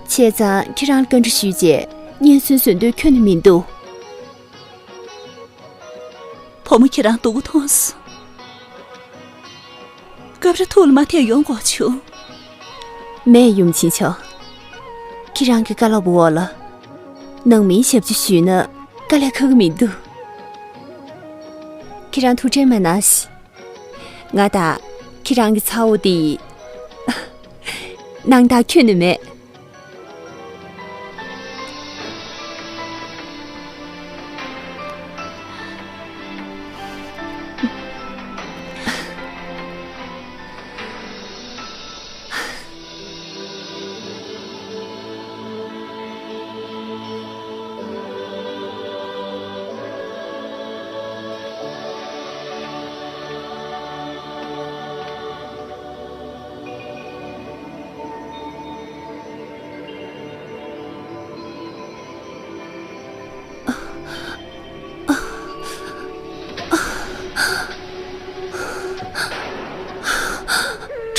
བྱས་ཙང་ཁྱེད་རང་ལ་བཀའ་འདྲི་ཞུས་རྗེས་སྙན་སེང་བཟོ་འདོད་ཁྱོན་ནས་མི་འདུག། བུ་མོ་ཁྱེད་རང་སྡུག་པོ་མཐོང་སོང་། སྐབས་རེ་ཐུགས་ལ་མ་ཐེག་ཡོང་དགོས་བྱུང་། མེད། ཡུམ་ཆེན་མཆོག། ཁྱེད་རང་གི་བཀའ་སློབ་འོག་ལ་ནང་མིའི་ཞབས་ཕྱི་ཞུས་ན་དཀའ་ལས་ཁག་གི་མི་འདུག། ཁྱེད་རང་ཐུགས་ཁྲལ་མ་གནང་ཞིག། ང་དང་ཁྱེད་རང་གི་ཚ་བོ་དེ་ཡི་སྣང་དག་ཁྱོན་ནས་མེད།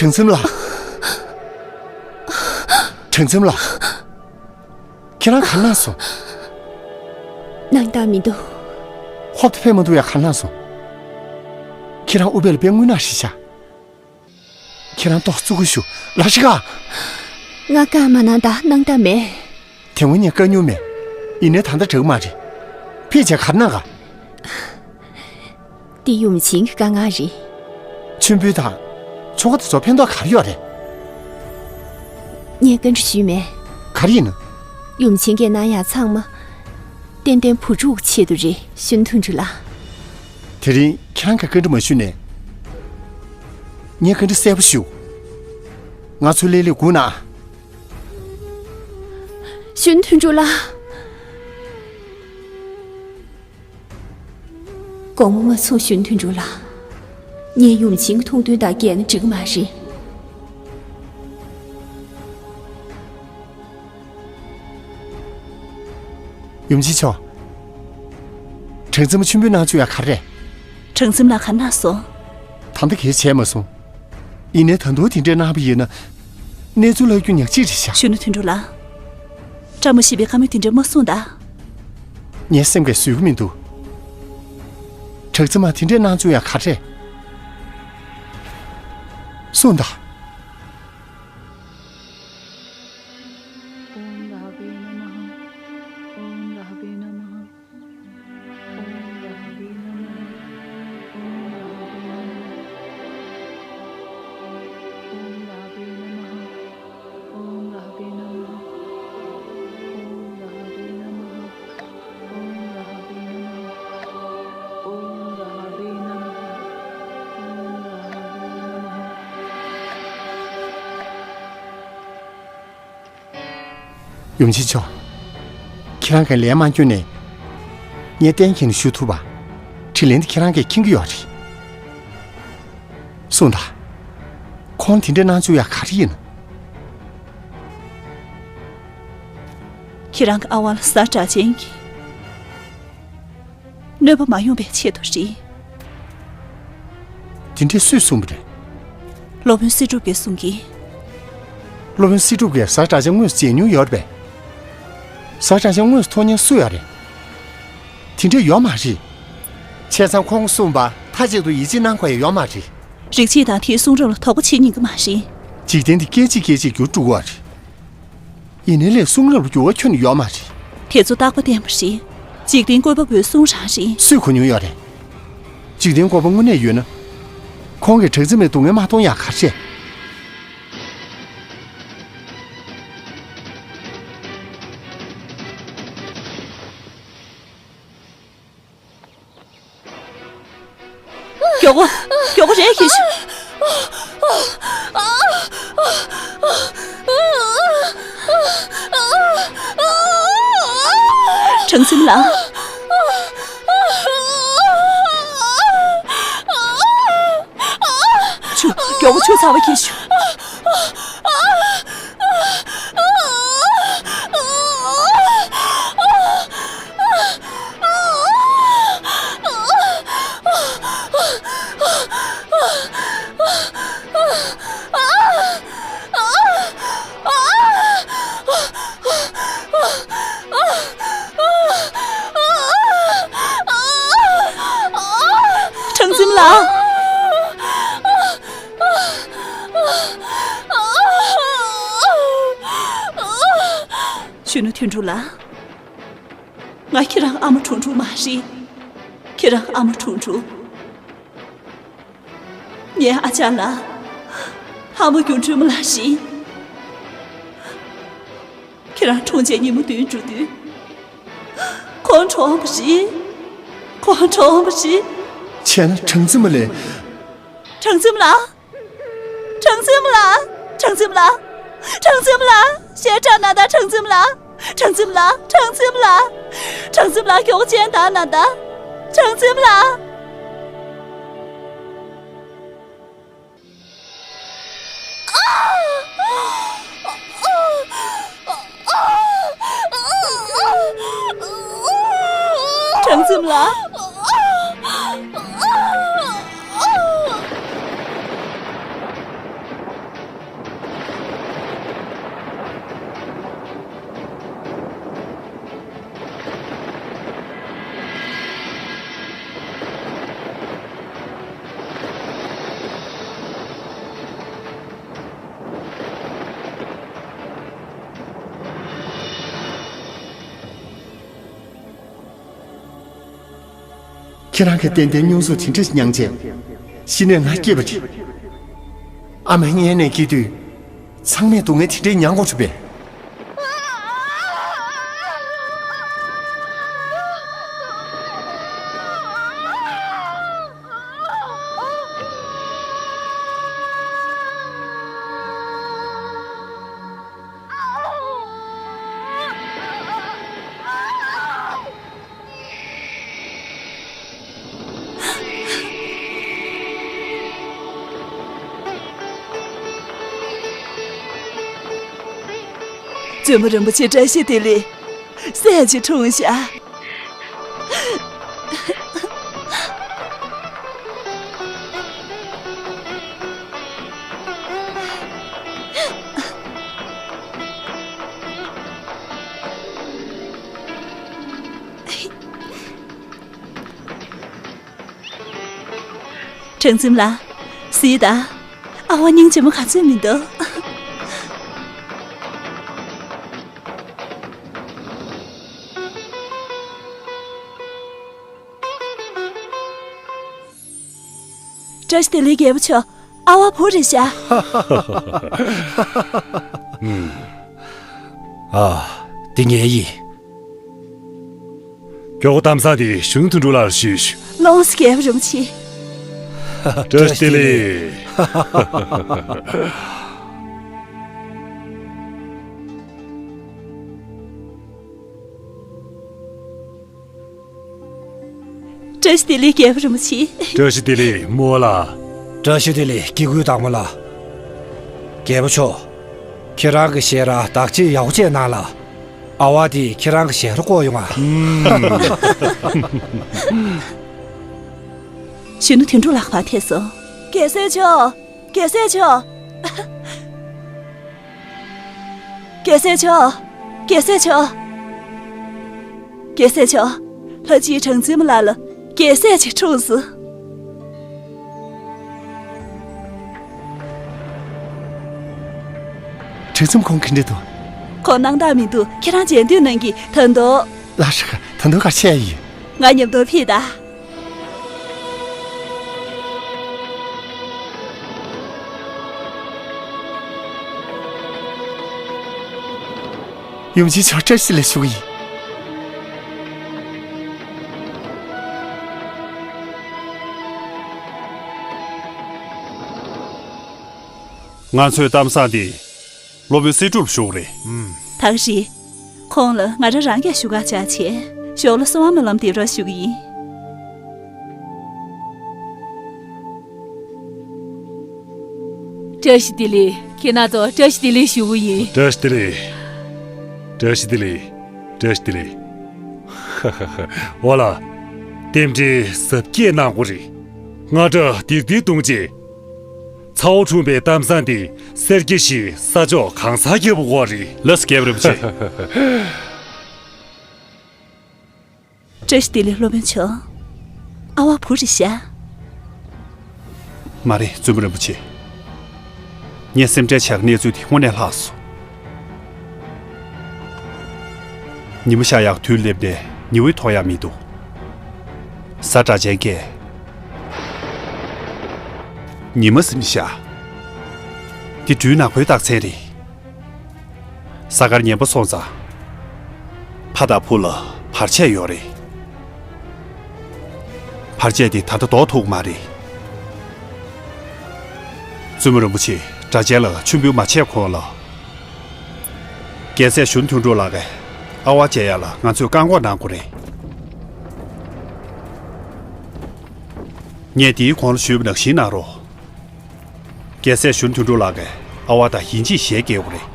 གྲང་ཚིམ་ལགས། གྲང་ཚིམ་ལགས། ཁྱེད་རང་ག་རེ་གནང་སོང་། སྣང་དག་མི་འདུག་ཧོབ་ཏེ་ཕེབས་མ་ཐུབ་ཡ་ག་རེ་གནང་སོང་། ཁྱེད་རང་དབུ་བས་ལ་དཔེ་རྔུལ་ནག་ཞིག་ཤར། ཁྱེད་རང་ཏོག་ཙི་གུ་བཞུགས། ལ་ཤི་ཀ། ང་བཀའ་མ་གནང་དང་སྣང་དག་མེད། དེ་སྔོན་ངས་བཀའ་མྱོང་མེད། ཡིན་ནའི་ད་ལྟ་དྲག་མ་རེད། ཕལ་ཆེར་ག་རེ་གནང་ག། འདི་ཡུམ་ཆེན་གྱི་དཀའ་ངལ་རེད། མཆོད་འབུལ་དང་། ཆོ་ག་དེ་ཚོ་ཕན་ཐོགས་ག་རེ་ཡོད་རེད། ངས་བཀའ་འདྲི་ཞུས་མེད། ག་རེ་ཡིན་ན། ཡུམ་ཆེན་གྱིས་གནང་ཡག་ཚང་མ། ཏན་ཏན་བུ་ཕྲུག་གི་ཆེད་དུ་རེད། གཞོན་ནུ་དོན་གྲུབ་ལགས། དེ་རིང་ཁྱེད་རང་གིས་བཀའ་འདྲི་མ་ཞུས་ནས། ངས་བཀའ་འདྲི་གསལ་པོ་ཞུ། ང་ཚོའི་ལས་ལས་སྒུག་ན། གཞོན་ནུ་དོན་གྲུབ་ལགས། དགོང་མོ་མ་ཚོང་། གཞོན་དོན་གྲུབ་ལགས། ངས་ཡུམ་ཆེན་གྱི་ཐུགས་འདུན་ལྟར་བསྐྱལ་ན་འགྲིག་གི་མ་རེད། ཡུམ་ཆེན་མཆོག་གྲང་ཚིམ་མཆོད་འབུལ་གནང་བཅུག་ཡ་ག་རེ་རེད། གྲང་ཚིམ་ལགས་ག་རེ་གནང་སོང་། ད་ལྟ་གས་བྱས་མ་སོང་། ཡིན་ནའི་ད་དུང་དེ་འདྲས་གནང་བ་ཡིན་ན། གནས་ཚུལ་ལྷག་རྒྱུ་ཉག་གཅིག་རེད་ཤག་གཞོན་ནུ་དོན་གྲུབ་ལགས། བཀྲ་མ་ཤིས་པའི་བཀའ་མོལ་དེ་འདྲས་མ་གསུངས་དང་། ངའི་སེམས་ཀྱིས་བཟོད་ཀྱི་མི་འདུག་གྲང་ཚིམ་མ་དེ་འདྲས་གནང་བཅུག་ཡ་ག་རེ་རེད། གསུངས་དང་། ॐ राहवे नमः। ॐ राहवे नमः। ॐ राहवे नमः। ॐ राहवे नमः। ॐ राहवे नमः। ॐ राहवे नमः। ॐ राहवे नमः। ॐ राहवे नमः। ॐ राहवे नमः। ॐ राहवे नमः। ཡུམ་ཆེན་མཆོག་ཁྱེད་རང་གིས་ལན་མ་བསྐྱོན་ནས། ངས་གཏན་འཁེལ་ནས་ཞུ་ཐུབ་པ། དྲིས་ལན་དེ་ཁྱེད་རང་གིས་མཁྱེན་གྱི་ཡོད་རེད། གསུངས་དང་། ཁོང་དེ་འདྲས་གནང་བཅུག་ཡ་ག་རེ་ཡིན་ན། ཁྱེད་རང་གི་ཨ་ཝང་ལ་ཟ་འདྲ་ཅན་གྱི། གནོད་པ་མ་ཡོང་བའི་ཆེད་དུ་རེད། དེ་འདྲས་སུས་གསུངས་པ་རེད། སློབ་དཔོན་སྲིད་སྒྲུབ་ཀྱིས་གསུངས་ཀྱི། སློབ་དཔོན་སྲིད་སྒྲུབ་ཀྱིས་ཟ་འདྲ་ཅན་དངོས་སུ་བརྗེ་མྱོང་ཡོད་རེད་པས། ཟ་འདྲ་ཅན་དངོས་སུ་ཐོབ་མཁན་སུ་ཡོད་རེད། དེ་འདྲས་ཡོད་མ་རེད། བྱས་ཙང་ཁོང་གསུངས་པ་མཐའ་གཅིག་ཏུ་ཡིད་ཆེས་གནང་དགོས་ཡ་ཡོད་མ་རེད། རིག་བྱེད་དང་དེའི་གསུང་རབ་ལ་དོགས་པ་བྱེད་ཉན་གྱི་མ་རེད། འཇིག་རྟེན་འདི་སྐད་ཅིག་སྐད་ཅིག་འགྱུར་འགྲོ་གི་ཡོད་རེད། ཡིན་ནའི་ལས་གསུང་རབ་ལ་འགྱུར་བ་ཁྱོན་ནས་ཡོད་མ་རེད། དེ་ཚོ་རྟག་པ་བརྟན་པ་རེད། འཇིག་རྟེན་བཀོད་པ་པོའི་གསུང་རང་རེད། སུས་གོ་མྱོང་ཡོད་རེད། འཇིག་རྟེན་བཀོད་པ་དངོས་གནས་ཡོད་ན། ཁོང་གིས་གྲངས་འཛིན་མའི་སྡུག་བསྔལ་མ་མཐོང་ཡག་ག་རེ་བྱས། མགྱོགས་པོ། མགྱོགས་པོ་རེད་ཁྱེད་ཤི། གྲངས་འཛིན་ལགས། ཆུ། མགྱོགས་པོ་ཆུ་ཚ་བ་ཁྱེད་ཤི། གྲངས་འཛིན་ལགས། གཞོན་ནུ་དོན་གྲུབ་ལགས། ང་ཁྱེད་རང་ཨ་མ་གྲུང་གྲུང་མ་རེད། ཁྱེད་རང་ཨ་མ་གྲུང་གྲུང་། ངའི་ཨ་ཅག་ལགས། ལྷ་མོ་སྒྱུ་འཕྲུལ་མ་ལགས་རེད། ཁྱེད་རང་གྲོངས་རྗེས་ཉིན་མོ་བདུན་འགྲོ་དུས། ཁོང་གྲོངས་པ་རེད། ཁོང་གྲོངས་པ་རེད། བྱས་ན་གྲངས་འཛིན་མ་ལས། གྲངས་འཛིན་མ་ལགས། གྲངས་འཛིན་མ་ལགས། གྲངས་འཛིན་མ་ལགས། གྲངས་འཛིན་མ་ལགས། ཞེ་དྲག་ན་ད། གྲངས་འཛིན་མ་ལགས། གྲངས་འཛིན་མ་ལགས། གྲངས་འཛིན་མ་ལགས། གྲངས་འཛིན་མ་ལགས། མགྱོགས་ཅན་ད་ན་ད། གྲངས་འཛིན་མ་ལགས། གྲངས་འཛིན་མ་ལགས། ཁྱེད་རང་གིས་ཏན་ཏན་མྱོང་ཚོར་དེ་འདྲ་ཞིག་མྱངས་རྗེས། གཞི་ནས་ང་སྐྱིད་པ་རེད། ཨ་མ་མངལ་ནས་སྐྱེས་དུས། ཚང་མས་སྡུག་བསྔལ་དེ་འདྲའི་མྱངས་དགོས་བྱུང་བས། བཙུན་མོ་རིན་པོ་ཆེ་བཀྲ་ཤིས་བདེ་ལེགས། སྲས་ཀྱིས་འཁྲུངས་ཤག་གྲང་འཛིན་ལགས། གཟིགས་དང་། ཨ་བ་སྙིང་རྗེ་མོ་ག་ཚོད་མི་འདུག་བཀྲ་ཤིས་བདེ་ལེགས་རྒྱལ་པོ་མཆོག་ཨ་བ་བུ་རེད་ཤག་ཨ། འདི་ངའི་ཡིན། མགྱོགས་པོ་གཏམ་བཟང་དེ་གཞོན་ནུ་དོན་གྲུབ་ལགས་ལ་ཞུས་ཤིག་ལོངས་སུ། རྒྱལ་པོ་རིན་པོ་ཆེ། བཀྲ་ཤིས་བདེ་ལེགས། བཀྲ་ཤིས་བདེ་ལེགས་རྒྱལ་པོ་རིན་པོ་ཆེ། བཀྲ་ཤིས་བདེ་ལེགས་རྨོ་ལགས། བཀྲ་ཤིས་བདེ་ལེགས་སྐྱེ་དགུའི་བདག་མོ་ལགས། རྒྱལ་པོ་མཆོག་ཁྱེད་རང་གི་ཞལ་ར་བདག་གཅེས་ཡག་པོ་བྱས་གནང་ལ། ཨ་བ་དེས་ཁྱེད་རང་གི་ཞལ་ར་བསྐོར་ཡོང་ང་། གཞོན་ནུ་དོན་གྲུབ་ལགས་མར་ཐད་སོང་། རྒྱལ་སྲས་མཆོག་རྒྱལ་སྲས་མཆོག་རྒྱལ་སྲས་མཆོག་རྒྱལ་སྲས་མཆོག་རྒྱལ་སྲས་མཆོག་ལྷ་སྤྱིའི་གྲངས་འཛིན་མ་ལགས་ལ་རྒྱལ་སྲས་ཅིག་འཁྲུངས་སོང་། གྲངས་འཛིན་ཁོང་ག་འདྲ་འདུག་ཁོང་སྣང་དག་མི་འདུག་ཁྱེད་རང་མཇལ་འདོད་གནང་གི། ད་དུང་། ལགས་སོ། ད་དུང་ག་རེ་བྱས་ཡིན། ང་མཉམ་དུ་ཕེབས་དང་། ཡུམ་ཆེན་མཆོག་བཀྲ་ཤིས་བདེ་ལེགས་ཞུ་གི་ཡིན། ང་ཚོའི་གཏམ་བཟང་འདི་སློབ་དཔོན་སྲིད་སྒྲུབ་ཞུ་གི་རེད། ད་ག་རེད། ཁོང་ལ་ང་རང་རང་གིས་ཞུ་ག་བཅར་བྱས། ཞོར་ལ་གསོལ་བ་སྨོན་ལམ་འདེབས་རོགས་ཞུ་གི་ཡིན། བཀྲ་ཤིས་བདེ་ལེགས། ཁྱེད་རྣམ་ཚོ་བཀྲ་ཤིས་བདེ་ལེགས་ཞུ་གི་ཡིན། བཀྲ་ཤིས་བདེ་ལེགས། བཀྲ་ཤིས་བདེ་ལེགས། བཀྲ་ཤིས་བདེ་ལེགས། ཧ་ཧ་ཧ། འོ་ལགས། རྟེན་འབྲེལ་གཟབ་རྒྱས་གནང་དགོས་རེད། རྔ་སྒྲ་ལྡིར་ལྡིར་གཏོང་རྗེས། ཚ་བོ་འཁྲུངས་པའི་གཏམ་བཟང་འདི་སེར་སྐྱ་བཞིས་ས་ཕྱོགས་གང་སར་ཁྱབ་པ་དགོས་རེད། ལགས་སོ། རྒྱལ་བ་རིན་པོ་ཆེ། བཀྲ་ཤིས་བདེ་ལེགས་སློབ་དཔོན་མཆོག་ཨ་བ་བུ་རེད་ཤག་མ་རེད། བཙུན་མོ་རིན་པོ་ཆེ། ངའི་སེམས་ཁྲལ་ཆགས་གནས་ཚུལ་དེ་དངོས་གནས་ལྷག་སོང་། ཉི་མ་ཤར་ཡག་དུས་སླེབས་ནས་ཉི་འོད་མཐོང་ཡག་མི་འདུག་གཟའ་སྒྲ་གཅན་གྱིས་ཉི་མ་ཟིན་ཤག་འདི་སྦྲུལ་ནག་པོའི་རྟགས་མཚན་རེད། གཟའ་སྐར་ངན་པ་སོང་ཙང་། ཕ་དང་བུ་ལ་བར་ཆད་ཡོད་རེད། བར་ཆད་དེ་ད་ལྟ་ཟློག་ཐུབ་ཀྱི་མ་རེད། བཙུན་མོ་རིན་པོ་ཆེ་སྒྲ་གཅན་ལ་མཆོད་འབུལ་མ་བྱས་གོང་ལ། རྒྱལ་སྲས་གཞོན་ནུ་དོན་གྲུབ་ལགས་ཀྱི་ཨ་བ་མཇལ་ཡག་ལ་ང་ཚོས་བཀག་འགོག་གནང་དགོས་རེད། ངས་འདིའི་གོང་ལ་ཞུས་པ་ནང་བཞིན་གནང་རོགས། རྒྱལ་སྲས་གཞོན་ནུ་དོན་གྲུབ་ལགས་ཀྱི་ཨ་བ་དང་ཡིན་གཅིག་ཞལ་མཇལ་དགོས་རེད།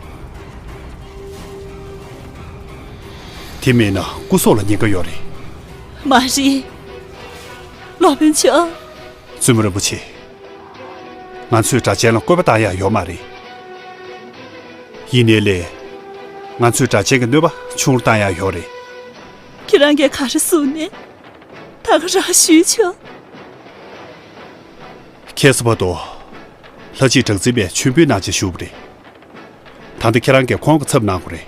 དེ་མིན་ན་སྐུ་སྲོག་ལ་ཉེན་ཁ་ཡོད་རེད། མ་རེད། སློབ་དཔོན་མཆོག་བཙུན་མོ་རིན་པོ་ཆེ། ང་ཚོས་སྒྲ་གཅན་ལ་བཀོད་པ་བཏང་ཡག་ཡོད་མ་རེད། ཡིན་ནའི་ལས། ང་ཚོས་སྒྲ་གཅན་གྱི་གནོད་པ་ཆུང་རུ་བཏང་ཡག་ཡོད་རེད། ཁྱེད་རང་གིས་ག་རེ་གསུངས་ནས། ད་ག་རང་ཞུས་ཆོག་ཁ་སང་བར་དུ། ལྷ་སྤྱིའི་གྲངས་འཛིན་པས་མཆོད་འབུལ་གནང་བྱས་བཞུགས་པ་རེད། ད་ལྟ་ཁྱེད་རང་གིས་ཁོང་གི་ཚབ་གནང་དགོས་རེད།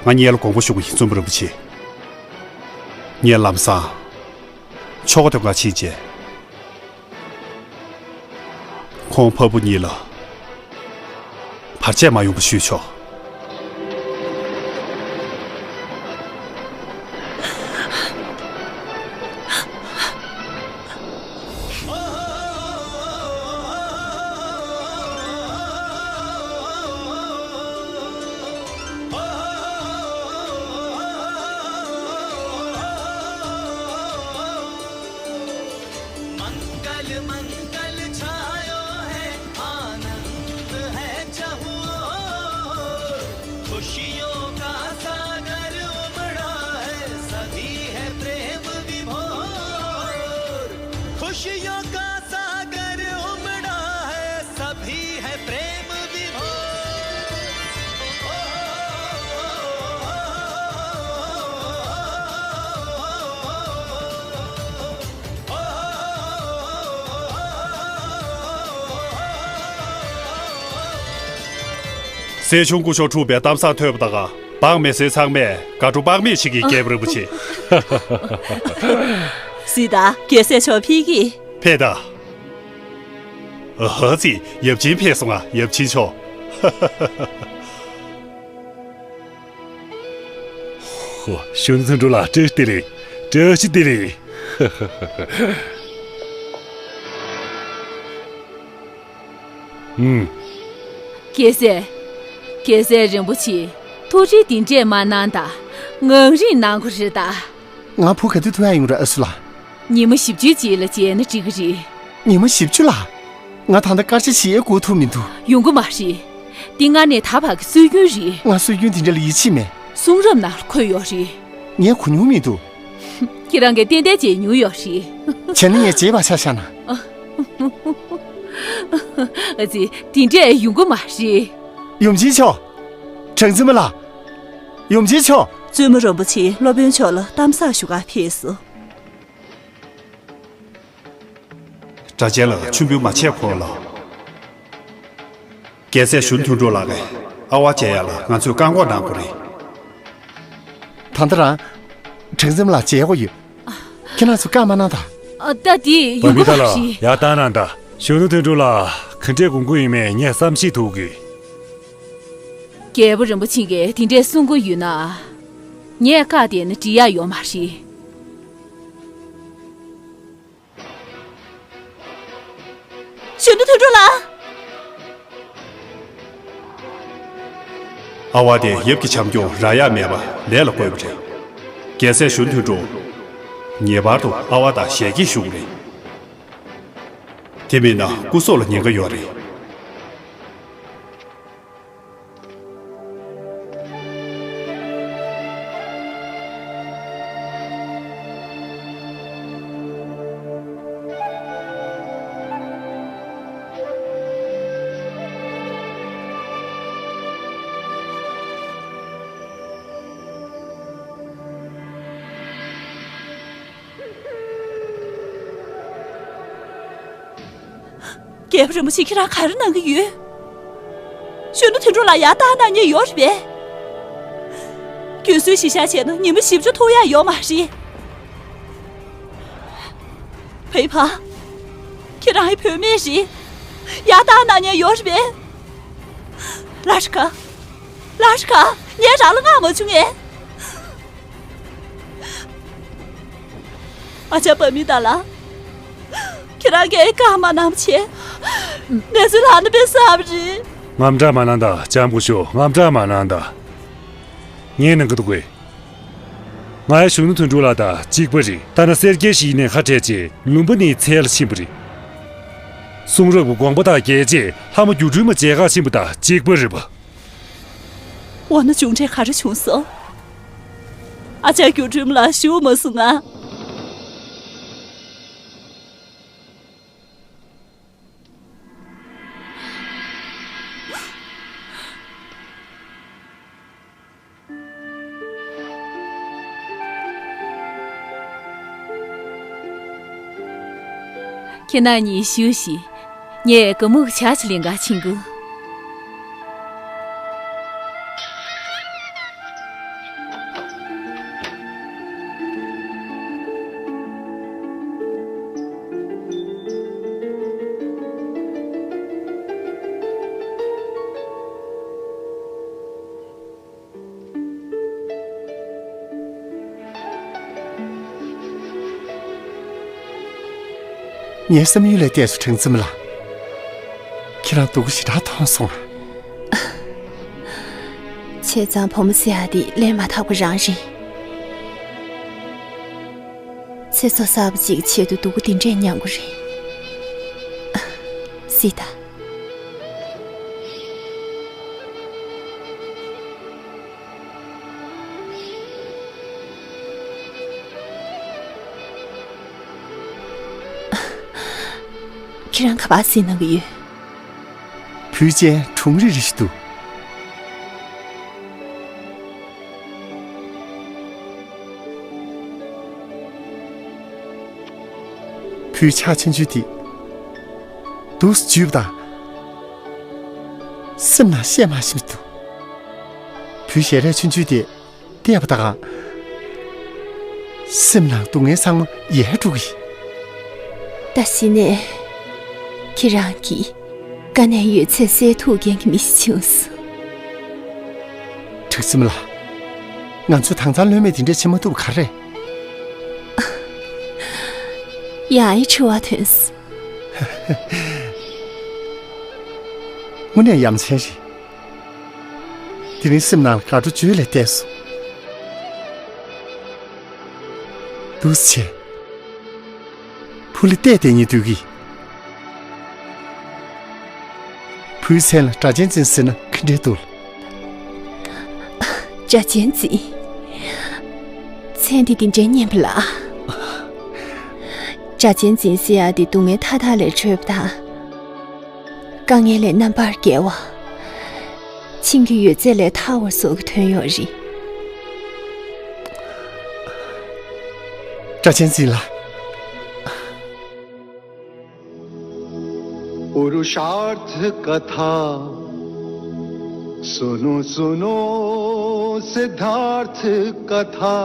ང་གཉིས་ལ་དགོངས་པ་ཞུ་གི་ཡིན། བཙུན་མོ་རིན་པོ་ཆེ། ངས་ལམ་སང་ ཆོ་ག་འདོན་གར་ཕྱིན་རྗེས། ཁོང་ཕ་བུ་གཉིས་ལ་བར་ཆད་མ་ཡོང་བ་ཞུས་ཆོག मंगल मंगल छायो है, आनंद है चहुओर। खुशियों का सागर उमड़ा है, सभी है प्रेम विभोर। खुशियों का सागर उमड़ा है, सभी है प्रेम विभोर। སྲས་ཆུང་སྐུ་ཞབས་འཁྲུངས་པའི་གཏམ་བཟང་ཐོས་པ་དང་། འབངས་མི་སེར་ཚང་མས་དགའ་སྤྲོ་དཔག་མེད་བྱེད་ཀྱི། རྒྱལ་པོ་རིན་པོ་ཆེ། སྲིད་དང་རྒྱལ་སྲས་མཆོག་ཕེབས་ཀྱིས། ཕེབས་དང་། ཨ་ཙི། ཡབ་ཆེན་ཕེབས་སོང་ང་། ཡབ་ཆེན་མཆོག་ཧོ། གཞོན་ནུ་དོན་གྲུབ་ལགས། བཀྲ་ཤིས་བདེ་ལེགས། བཀྲ་ཤིས་བདེ་ལེགས། ཨུམ། རྒྱལ་སྲས། རྒྱལ་སྲས་རིན་པོ་ཆེ། ཐུགས་རྗེ་འདི་འདྲས་མ་གནང་ད། ངང་རིང་གནང་དགོས་རེད་ད། ང་བུ་ག་དུས་ཐུག་ཡ་ཡོང་ར། ཨ་སུ་ལགས། ཉི་མ་བཞི་བཅུའི་རྗེས་ལ་མཇལ་ན་འགྲིག་གི་རེད། ཉི་མ་བཞི་བཅུ་ལ། ང་ད་ལྟ་སྐར་ཆ་བཞི་ཡས་འགོར་ཐུབ་མི་འདུག་ཡོང་གི་མ་རེད། འདི་སྔར་ནས་ད་བར་གྱི་སྲོལ་རྒྱུན་རེད། ང་སྲོལ་རྒྱུན་དེ་འདྲ་ལ་ཡིད་ཆེས་མེད། གསུང་རབ་ནང་ལ་འཁོད་ཡོད་རེད། ངས་གོ་མྱོང་མི་འདུག་ཁྱེད་རང་གིས་ཏན་ཏན་མཇལ་མྱོང་ཡོད་རེད། བྱས་ན་ངས་བརྗེད་པ་ཆགས་ཤག་ན། ཨ་ཙི། དེ་འདྲས་ཡོང་གི་མ་རེད། ཡུམ་ཆེན་མཆོག་གྲངས་འཛིན་མ་ལགས། ཡུམ་ཆེན་མཆོག་བཙུན་མོ་རིན་པོ་ཆེ་སློབ་དཔོན་མཆོག་ལ་གཏམ་བཟང་ཞུ་གར་ཕེབས་སོང་། སྒྲ་གཅན་ལགས། མཆོད་འབུལ་མ་བྱས་གོང་ལ། རྒྱལ་སྲས་གཞོན་དོན་གྲུབ་ལགས་ཀྱི་ཨ་ཝ་མཇལ་ཡ་ལ་ང་ཚོས་བཀག་འགོག་གནང་དགོས་རེད། ད་ལྟ་རང་། གྲངས་འཛིན་མ་ལགས་མཇལ་དགོས་ཡོད། ཁྱེད་རང་ཚོ་བཀག་མ་གནང་དང་། ཨ། ད་དེ་ཡོང་གི་མ་རེད། ཡར་བཏང་གནང་དང་། གཞོན་ནུ་དོན་གྲུབ་ལགས། ག་འདྲས་དགོངས་ཀྱི་ཡོད་མེད་ངས་བསམ་ཤེས་ཐུབ་གི། རྒྱལ་པོ་རིན་པོ་ཆེ་གིས་དེ་འདྲས་གསུང་གི་ཡོད་ན། ངས་བཀག་བསྡད་ན་འགྲིག་ཡ་ཡོད་མ་རེད། གཞོན་ནུ་དོན་གྲུབ་ལགས། ཨ་ཝ་དེ་ཡབ་ཀྱི་བྱམས་སྐྱོང་རག་ཡ་མེད་པ་ལས་ལ་བཀོད་པ་རེད། རྒྱལ་སྲས་གཞོན་དོན་གྲུབ། ངེས་པར་དུ་ཨ་ཝ་དང་ཞལ་གྱེས་ཞུ་དགོས་རེད། དེ་མིན་ན་སྐུ་སྲོག་ལ་ཉེན་ཁ་ཡོད་རེད། རྒྱལ་པོ་རིན་པོ་ཆེ། ཁྱེད་རང་ག་རེ་གནང་གི་ཡོད། གཞོན་ནུ་དོན་གྲུབ་ལགས་ཡར་བཏང་གནང་མཁན་ཡོད་རེད་པས། རྒྱུན་སྲོལ་གཞིར་བཞག་བྱས་ན་ཉི་མ་བཞི་བཅུ་ཐུག་ཡ་ཡོད་མ་རེད། བོད་པ། ཁྱེད་རང་ཡི་བུད་མེད་རེད། ཡར་བཏང་གནང་མཁན་ཡོད་རེད་པས། ལ་ཧྲི་ཀ། ལ་ཧྲི་ཀ། ངས་རང་ལ་མངགས་མ་བྱུང་ངས། ཨ་ཅག་བ་མི་ད་ལ། ཁྱེད་རང་གིས་བཀག་མ་གནང་བྱས། གནས་ཚུལ་ལྷག་ན་དཔེ་བསགས་པ་རེད། དངངས་སྐྲག་མ་གནང་དང་། ལྕམ་སྐུ་ཞབས། དངངས་སྐྲག་མ་གནང་དང་། ངས་གནང་གི་འདུག་གས། ང་ཡང་གཞོན་ནུ་དོན་གྲུབ་ལགས་དང་གཅིག་པ་རེད། ཐ་ན་སེར་སྐྱའི་ཞིག་ནས་ཁ་བྲལ་རྗེས་ལུང་པ་ནས་ཚལ་ལ་ཕྱིན་པ་རེད། གསུང་རབ་ཀྱི་དགོངས་པ་དག་རྒྱས་རྗེས་ལྷ་མོ་སྒྱུ་འཕྲུལ་མ་མཇལ་ཁ་ཕྱིན་པ་དང་གཅིག་པ་རེད་པ། འོ་ན་མཇུག་འབྲས་ག་རེ་བྱུང་སོང་། ཨ་ཅག་སྒྱུ་འཕྲུལ་མ་ལགས་བཞུགས་མ་སོང་ང་། ཁྱེད་རྣམ་གཉིས་བཞུགས་ཤིག་ངས་ག་མུག་ཇ་ཅིག་ལེན་གར་ཕྱིན་གོ། ངའི་བསམ་ཡུལ་ལས་འདས་སོང་། དྲང་ཙེ་མ་ལགས། ཁྱེད་རང་སྡུག་པོ་ཞེ་དྲག་མཐོང་སོང་ང་། བྱས་ཙང་བུ་མོ་ཟེར་ཡ་དེ་ལས་མ་དག་པ་རང་རེད། ཚེ་སྲོག་གསར་པ་ཅིག་གི་ཆེད་དུ་སྡུག་པོ་འདི་འདྲས་མྱང་དགོས་རེད། སྲིད་ད། ཁྱེད་རང་ག་པར་གཟིགས་གནང་གི་ཡོད། བུ་ཅན་གྲུང་རིག་རིག་ཞིག་འདུག། བུའི་ཕྱག་ཆུང་ཆུང་དེ་འདུག་སེ་འཇུས་པ་དང་། སེམས་ནང་བཤད་མ་ཤེས་འདུག། བུའི་ཞལ་རས་ཆུང་ཆུང་དེ་བལྟས་པ་དང་། སེམས་ནང་སྡུག་བསྔལ་ཚང་མ་ཡལ་འགྲོ་གི། ད་གཞི་ནས་ཁྱེད་རང་གིས་དཀའ་གནད་ཡོད་ཚད་སེལ་ཐུབ་མཁན་གྱི་མི་ཞིག་བྱུང་སོང་། དྲང་ཙེ་མ་ལགས། ང་ཚོ་དྭངས་གཙང་ལྷོད་མེད་དེ་འདྲ་བྱེད་མ་ཐུབ་པ་ག་རེ་རེད། ཡང་ཨེ་འཁྲུལ་བ་ཐོན་སོང་། དངོས་གནས་ཡ་མཚན་རེད། དེ་རིང་སེམས་ནང་ལ་དགའ་སྤྲོ་བརྗོད་ལས་འདས་སོང་། འདུག་སེ་བྱས། བུ་ལ་བལྟས་བསྡད་སྙིང་འདོད་ཀྱི། བུའི་མཚན་ལ་སྒྲ་གཅན་འཛིན་ཟེར་ན་ག་འདྲས་འདུག། སྒྲ་གཅན་འཛིན། མཚན་དེ་འདི་འདྲའི་སྙན་པ་ལ། སྒྲ་གཅན་འཛིན་ཟེར་ཡ་དེ་སྡུག་བསྔལ་མཐའ་དག་ལས་གྲོལ་བ་དང་། དཀའ་ངལ་ལས་རྣམ་པར་རྒྱལ་བ། ཆིངས་ཀྱི་ཡོད་ཚད་ལས་ཐར་བ་སོགས་ཀྱི་དོན་ཡོད་རེད། སྒྲ་གཅན་འཛིན་ལགས། पुरुषार्थ कथा सुनो सुनो सिद्धार्थ कथा।